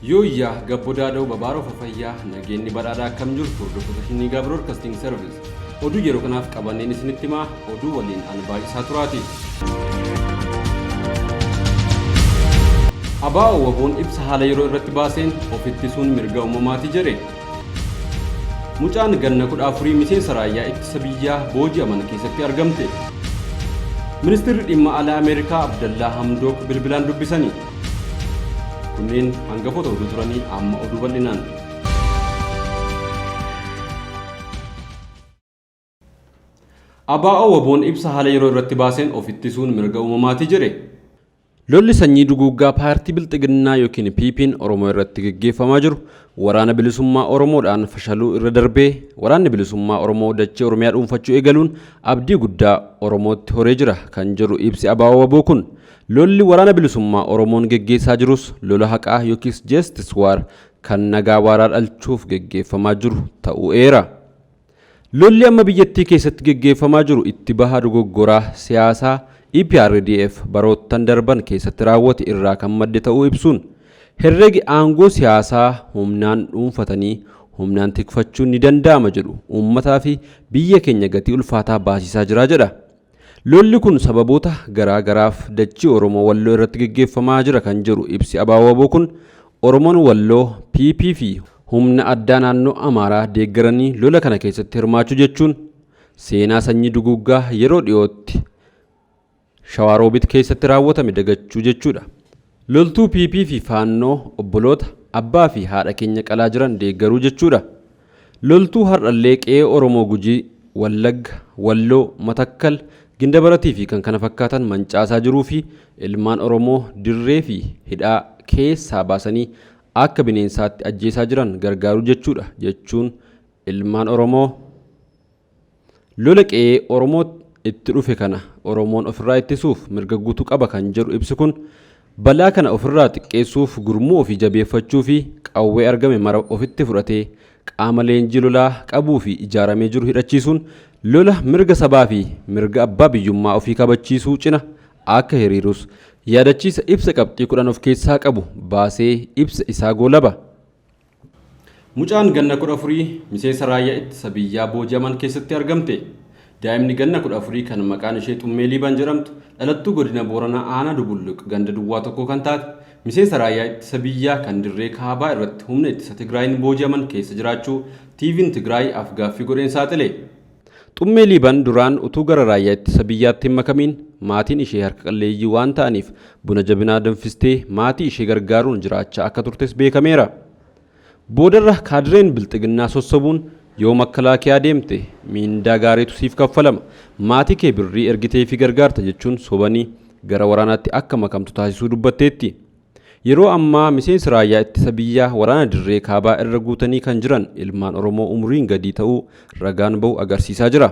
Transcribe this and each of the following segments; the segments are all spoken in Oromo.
Yooyyaa Gabbo Daada'u Babaaroo Fafayyaa nageenyi badhaadhaa akkam jirtu hordoftoota Shinniigaa Broadcasting Service. Oduu yeroo kanaaf qabanneen isinitti himaa oduu waliin an baay'isaa turaati. ABO WBOn ibsa haala yeroo irratti baaseen of ittisuun mirga uumamaati jedhe. Mucaan ganna 14 miseensa raayyaa ittisa biyyaa booji'aman keessatti argamte. Ministirri dhimma alaa Ameerikaa Abdallaa Hamdook bilbilaan dubbisani. Kunneen hangafoota oduu turanii amma oduu bal'inaan. ABO WBOn ibsa haala yeroo irratti baaseen of ittisuun mirga uumamaati jedhe. Lolli sanyii duguuggaa paartii Bilxiginnaa yookiin PPn Oromoo irratti geggeeffamaa jiru Waraana Bilisummaa Oromoodhaan fashaluu irra darbee Waraanni Bilisummaa Oromoo dachee Oromiyaa dhuunfachuu eegaluun abdii guddaa Oromootti horee jira kan jedhu ibsi ABO-WBO kun lolli Waraana Bilisummaa Oromoon geggeessaa jirus lola haqaa yookiis Justice War kan nagaa waaraa dhalchuuf geggeeffamaa jiru ta'uu eera. Lolli amma biyyattii keessatti geggeeffamaa jiru itti baha dogoggoraa siyaasaa eprdf baroottan darban keessatti raawwate irraa kan madde ta'uu ibsuun, herregi aangoo siyaasaa humnaan dhuunfatanii humnaan tikfachuun ni danda'ama jedhu uummataafi biyya keenya gatii ulfaataa baasisaa jira jedha. Lolli kun sababoota garaa garaaf dachii Oromoo Walloo irratti geggeeffamaa jira kan jedhu ibsi ABO-WBO kun, Oromoon Walloo PP fi humna addaa naannoo Amaaraa deeggaranii lola kana keessatti hirmaachuu jechuun seenaa sanyii duguuggaa yeroo dhiyootti Shawaa Roobit keessatti raawwatame dagachuu jechuudha. Loltuu PP fi Faannoo obboloota, abbaa fi haadha keenya qalaa jiran deeggaruu jechuudha. Loltuu har'allee qe'ee Oromoo Gujii, Wallagga, Walloo, Matakkal, Gindabaratii fi kkf mancaasaa jiruu fi ilmaan Oromoo dirree fi hidhaa keessaa baasanii akka bineensaatti ajjeesaa jiran gargaaruu jechuudha jechuun ilmaan Oromoo Lola qe'ee Oromoo itti dhufe kana Oromoon ofirraa ittisuuf mirga guutuu qaba kan jedhu ibsi kun, balaa kana ofirraa xiqqeessuuf gurmuu ofii jabeeffachuu fi qawwee argame mara ofitti fudhatee qaama leenjii lolaa qabuu fi ijaaramee jiru hidhachiisuun lola mirga sabaa fi mirga abbaa biyyummaa ofii kabachiisuu cina akka hiriirus yaadachiisa ibsa qabxii 10 of keessaa qabu baasee ibsa isaa goolaba. Mucaan ganna kudha afurii miseensa raayyaa ittisa biyyaa booji'aman keessatti argamte. Daa'imni ganna kudha afurii kan maqaan ishee Xummee Liiban jedhamtu dhalattuu godina Booranaa aanaa Dubulluq ganda duwwaa tokkoo kan taate miseensa raayyaa ittisa biyyaa kan dirree kaabaa irratti humna ittisa Tigraayiin booji'aman keessa jiraachuu TVn Tigraay af-gaaffii godheen saaxile. Xummee Liiban duraan utuu gara raayyaa ittisa biyyaatti hin makamiin maatiin ishee harka qalleeyyii waan ta'aniif buna jabinaa danfistee maatii ishee gargaaruun jiraachaa akka turtes beekameera. Boodarra kaadireen Bilxiginnaa sossobuun yoo Makkalaakiyaa deemte miindaa gaariitu siif kaffalama, maatii kee birrii ergiteefii gargaarta jechuun sobanii gara waraanaatti akka makamtu taasisuu dubbatteetti. Yeroo ammaa miseensi raayyaa ittisa biyyaa waraana dirree kaabaa irra guutanii kan jiran ilmaan Oromoo umuriin gadii ta'uu ragaan bahu agarsiisaa jira.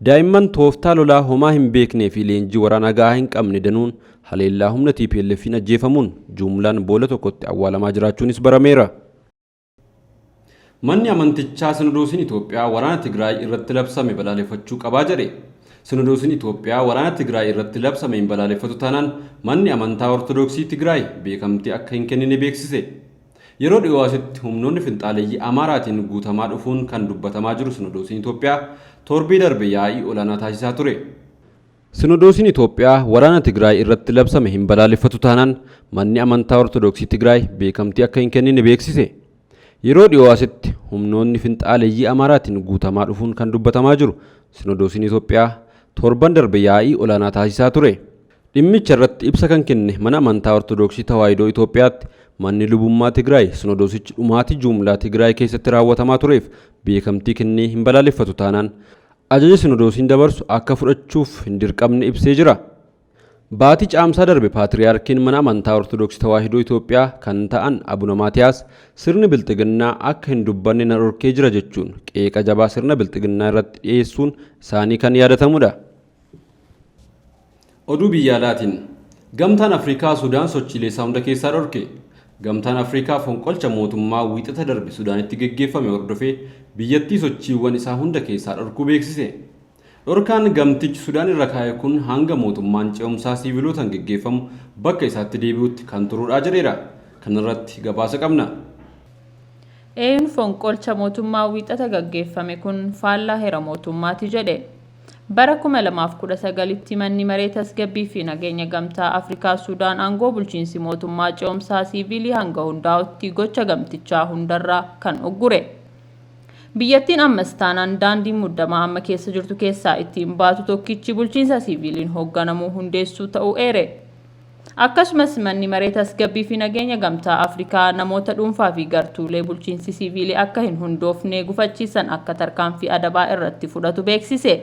Daa'imman tooftaa lolaa homaa hin beeknee fi leenjii waraanaa gahaa hin qabne danuun haleellaa humna TPLF'n ajjeefamuun jumlaan boolla tokkotti awwaalamaa jiraachuunis barameera. Manni amantichaa Sinodoosiin Itoophiyaa waraana Tigraay irratti labsame balaaleffachuu qabaa jedhe. Sinodoosiin Itoophiyaa waraana Tigraay irratti labsame hin balaaleffatu taanaan manni amantaa Ortodoksii Tigraay beekamtii akka hin kennine beeksise. Yeroo dhiyoo asitti humnoonni finxaaleyyii Amaaraatiin guutamaa dhufuun kan dubbatamaa jiru Sinodoosiin Itoophiyaa torbee darbe yaa'ii olaanaa taasisaa ture. Sinodoosiin Itoophiyaa waraana Tigraay irratti labsame hin balaaleffatu taanaan manni amantaa Ortodoksii Tigraay beekamtii akka hin kennine beeksise. Yeroo dhiyoo asitti humnoonni finxaaleyyii Amaaraatiin guutamaa dhufuun kan dubbatamaa jiru Sinodoosiin Itoophiyaa torban darbe yaa'ii olaanaa taasisaa ture. Dhimmicha irratti ibsa kan kenne mana amantaa Ortodoksii Tawaahidoo Itoophiyaatti manni lubummaa Tigraay Sinodoosichi dhumaatii juumlaa Tigraay keessatti raawwatamaa tureef beekamtii kennee hin balaaleffatu taanaan ajaja Sinodoosiin dabarsu akka fudhachuuf hin dirqamne ibsee jira. Baatii Caamsaa darbe Paatiriyaarkiin Mana Amantaa Ortodoksii Tawaahidoo Itoophiyaa kan ta'an Abuna Maatiyaas sirni Bilxiginnaa akka hin dubbanne na dhorkee jira jechuun qeeqa jabaa sirna Bilxiginnaa irratti dhiyeessuun isaanii kan yaadatamudha. Oduu biyya alaatiin, Gamtaan Afrikaa Sudaan sochiilee isaa hunda keessaa dhorke. Gamtaan Afrikaa fonqolcha mootummaa Wiixata darbe Sudaanitti geggeeffame hordofee biyyattii sochiiwwan isaa hunda keessaa dhorkuu beeksise. Dhorkaan gamtichi Sudaan irra kaa'e kun hanga mootummaan ce'umsaa siivilootan geggeeffamu bakka isaatti deebi'utti kan turuudha jedheera. Kanarratti gabaasa qabna. AU'n fonqolcha mootummaa Wiixata gaggeeffame kun faallaa heera mootummaati jedhe. Bara 2019tti manni maree tasgabbii fi nageenya Gamtaa Afrikaa Sudaan aangoo bulchiinsi mootummaa ce'umsaa siivilii hanga hundaa'utti gocha gamtichaa hundarraa kan uggure. Biyyattiin ammas taanaan daandii muddamaa amma keessa jirtu keessaa ittiin baatu tokkichi bulchiinsa siviiliin hoogganamuu hundeessuu ta'uu eere. Akkasumas manni maree tasgabbii fi nageenya Gamtaa Afrikaa namoota dhuunfaa fi gartuulee bulchiinsi siiviilii akka hin hundoofne gufachiisan akka tarkaanfii adabaa irratti fudhatu beeksise.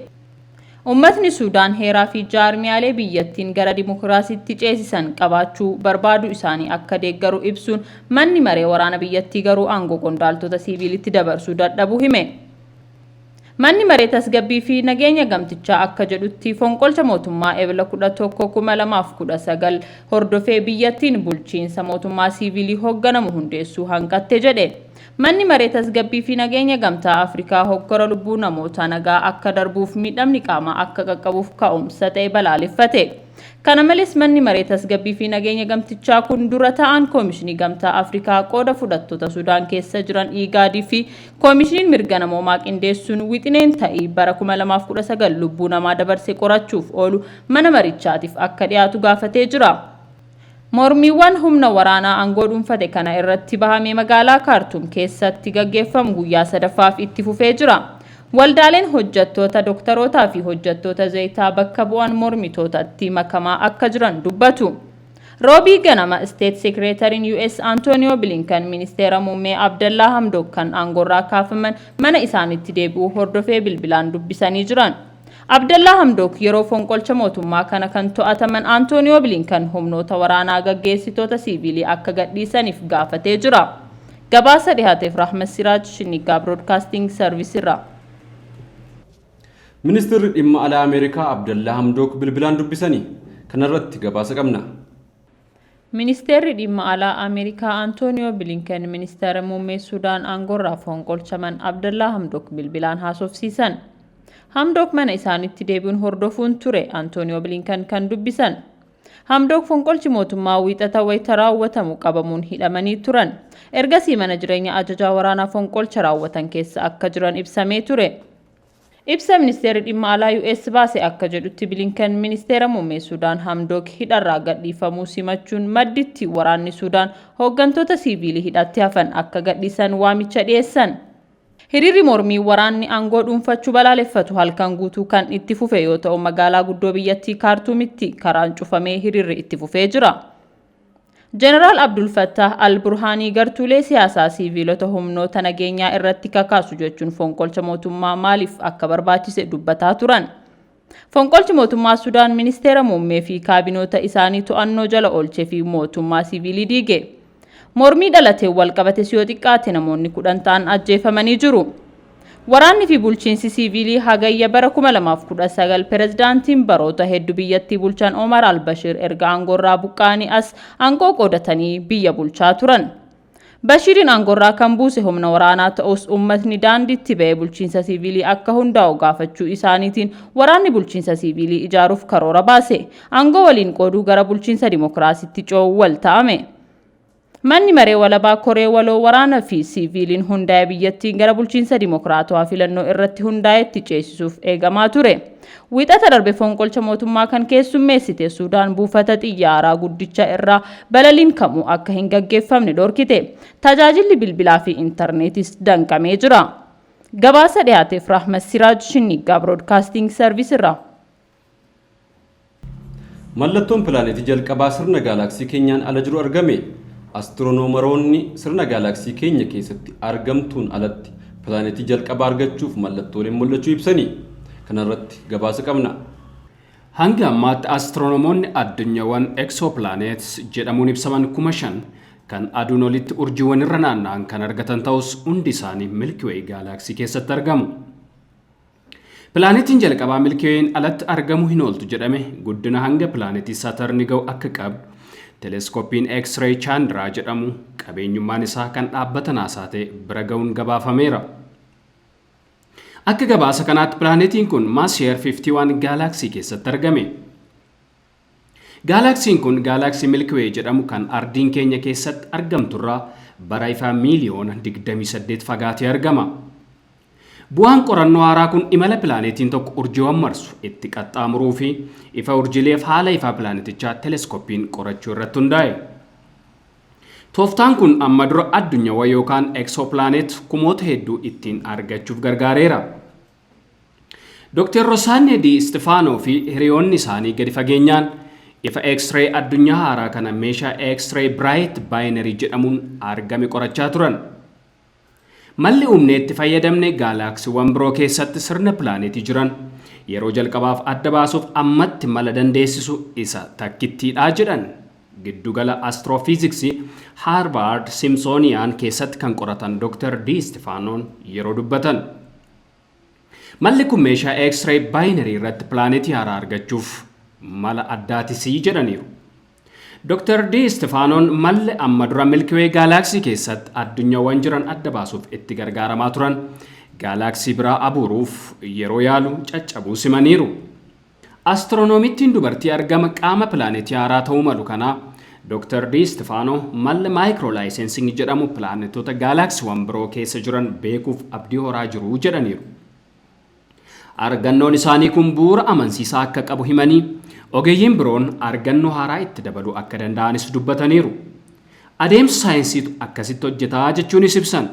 Uummatni Sudaan heeraa fi jaarmiyaalee biyyattiin gara dimokiraasiitti ceesisan qabaachuu barbaadu isaanii akka deeggaru ibsuun, manni maree waraana biyyattii garuu aangoo qondaaltota siiviilitti dabarsuu dadhabuu hime. Manni maree tasgabbii fi nageenya gamtichaa akka jedhutti, fonqolcha mootummaa Ebla 11, 2019 hordofee biyyattiin bulchiinsa mootummaa siivilii hoogganamu hundeessuu hanqatte jedhe. Manni maree tasgabbii fi nageenya Gamtaa Afrikaa hokkora lubbuu namoota nagaa akka darbuuf miidhamni qaamaa akka qaqqabuuf ka'umsa ta'e balaaleffate. Kana malees, manni maree tasgabbii fi nageenya gamtichaa kun dura ta'an Koomishinii Gamtaa Afrikaa, qooda fudhattoota Sudaan keessa jiran Igaadii fi Koomishiniin mirga namoomaa qindeessuun wixineen ta'ii bara 2019 lubbuu namaa dabarse qorachuuf oolu mana marichaatiif akka dhiyaatu gaafatee jira. Mormiiwwan humna waraanaa aangoo dhuunfate kana irratti bahamee magaalaa Kaartuum keessatti gaggeeffamu guyyaa sadaffaaf itti fufee jira. Waldaaleen hojjettoota dooktarootaa fi hojjettoota zayitaa bakka bu'an mormitootatti makamaa akka jiran dubbatu. Roobii ganama State Secretary US Antonio Blinken ministeera muummee Abdallaa Hamdok kan aangoorraa kaafaman mana isaanitti deebi'uu hordofee bilbilaan dubbisanii jiran. Abdallaa Hamdok yeroo fonqolcha mootummaa kana kan to'ataman Antonio Blinken humnoota waraanaa gaggeessitoota siivilii akka gadhiisaniif gaafatee jira. Gabaasa dhihaateef Rahmat Siraaj, Shinnigaa Broadcasting Service irraa. Ministeerri dhimma alaa Ameerikaa Abdallaa Hamdook bilbilaan dubbisanii, kanarratti gabaasa qabna. Ministeerri dhimma alaa Ameerikaa Antooniyoo Bilinken ministeera muummee Sudaan aangoorraa fonqolchaman Abdallaa Hamdok bilbilaan haasofsiisan. Hamdok mana isaanitti deebi'uun hordofuun ture Antooniyoo Bilinken kan dubbisan. Hamdok fonqolchi mootummaa Wiixata wayita raawwatamu qabamuun hidhamanii turan. Ergasii mana jireenya ajajaa waraanaa fonqolcha raawwatan keessa akka jiran ibsamee ture. Ibsa ministeerri dhimma alaa US baase akka jedhutti, Bilinken ministeera muummee Sudaan Hamdok hidharraa gadhiifamuu simachuun madditti waraanni Sudaan hooggantoota siiviilii hidhatti hafan akka gadhiisan waamicha dhiyeessan. Hiriirri mormii waraanni aangoo dhuunfachuu balaaleffatu halkan guutuu kan itti fufe yoo ta'u, magaalaa guddoo biyyattii Kaartuumitti karaan cufamee hiriirri itti fufee jira. Jeneraal Abdul Fattah Al-Burhaanii gartuulee siyaasaa siiviilota humnoota nageenyaa irratti kakaasu jechuun fonqolcha mootummaa maaliif akka barbaachise dubbataa turan. Fonqolchi mootummaa Sudaan ministeera muummee fi kaabinoota isaanii to'annoo jala oolchee fi mootummaa siivilii diige. Mormii dhalateen wal qabates yoo xiqqaate namoonni 10 ta'an ajjeefamanii jiru. Waraanni fi bulchiinsi siivilii Hagayya bara 2019 pirezidaantiin baroota hedduu biyyattii bulchan Omar al-Bashir erga aangoorraa buqqa'anii as aangoo qoodatanii biyya bulchaa turan. Bashiriin aangoorraa kan buuse humna waraanaa ta'us, uummatni daandiitti ba'ee bulchiinsa siivilii akka hundaa'u gaafachuu isaaniitiin waraanni bulchiinsa siivilii ijaaruuf karoora baase. Aangoo waliin qooduu gara bulchiinsa dimokiraasiitti ce'uu wal ta'ame. Manni maree walabaa koree waloo waraanaa fi siiviiliin hundaa'e biyyattiin gara bulchiinsa dimokiraatawaa filannoo irratti hundaa'etti ceesisuuf eegamaa ture. Wiixata darbe fonqolcha mootummaa kan keessummeessite Sudaan buufata xiyyaaraa guddicha irraa balaliin kamuu akka hin gaggeeffamne dhorkite. Tajaajilli bilbilaa fi intarneetis danqamee jira. Gabaasa dhiyaateef Rahmat Siraaj, Shinnigaa Broadcasting Service irraa. Mallattoon pilaanetii jalqabaa sirna gaalaaksii keenyaan ala jiru argame. Astiroonomaroonni sirna gaalaaksii keenya keessatti argamtuun alatti pilaanetii jalqabaa argachuuf mallattooleen mul'achuu ibsanii, kanarratti gabaasa qabna. Hanga ammaatti astiroonomoonni addunyaawwan exoplanets jedhamuun ibsaman 5,000 kan aduun olitti urjiiwwan irra naanna'an kan argatan ta'us, hundi isaanii Milky Way gaalaaksii keessatti argamu. Pilaanetiin jalqabaa Milky Wayin alatti argamu hin ooltu jedhame guddina hanga pilaanetii Saturn ga'u akka qabdu teleeskooppiin X-ray Chandra jedhamu qabeenyummaan isaa kan dhaabbata NASA ta'e bira ga'uun gabaafameera. Akka gabaasa kanaatti pilaanetiin kun Messier 51 gaalaaksii keessatti argame. Gaalaksiin kun gaalaaksii Milky Way jedhamu kan ardiin keenya keessatti argamturraa bara ifaa miiliyoona 28 fagaatee argama. Bu'aan qorannoo haaraa kun imala pilaanetiin tokko urjiiwwan marsu itti qaxxaamuruu fi ifa urjiileef haala ifaa pilaanetichaa teleeskooppiin qorachuu irratti hundaa'e. Tooftaan kun amma dura addunyaawwan yookaan eksooplaanet kumoota hedduu ittiin argachuuf gargaareera. Dr. Rosaanne Di Stefano fi hiriyoonni isaanii gadi fageenyaan ifa X-ray addunyaa haaraa kana meeshaa X-ray Bright Binary jedhamuun argame qorachaa turan. Malli uumnee itti fayyadamne gaalaaksiiwwan biroo keessatti sirna pilaanetii jiran yeroo jalqabaaf adda baasuuf ammatti mala dandeessisu isa takkittiidha jedhan. Giddugala Astiroofiiziksii Haarvaard Simsooniyaan keessatti kan qoratan Dr. Di Stefanoon yeroo dubbatan. Malli kun meeshaa X-ray Binary irratti pilaanetii haaraa argachuuf mala addaatisii jedhaniiru. Dr. Di Stefanoon malli amma dura Milky Way gaalaaksii keessatti addunyaawwan jiran adda baasuuf itti gargaaramaa turan gaalaaksii biraa abuuruuf yeroo yaalu caccabuu simaniiru. Astiroonomittiin dubartii argama qaama pilaanetii haaraa ta'uu malu kanaa Dr. Di Stefano malli microlensing jedhamu pilaanetoota gaalaaksiiwwan biroo keessa jiran beekuuf abdii horaa jiru jedhaniiru. Argannoon isaanii kun bu'uura amansiisaa akka qabu himanii, ogeeyyiin biroon argannoo haaraa itti dabaluu akka danda'anis dubbataniiru. Adeemsa saayinsiitu akkasitti hojjetaa jechuunis ibsan.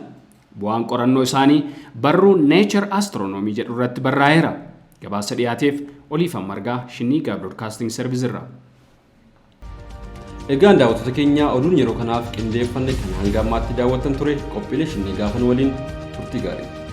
Bu'aan qorannoo isaanii barruu Nature Astronomy jedhu irratti barraa'eera. Gabaasa dhiyaateef Oliifan Margaa, Shinniigaa Broadcasting Service irraa. Egaan daawwattoota keenya, oduun yeroo kanaaf qindeeffanne kan hanga ammaatti daawwattan ture. Qophiilee Shinniigaa waliin turtii gaarii.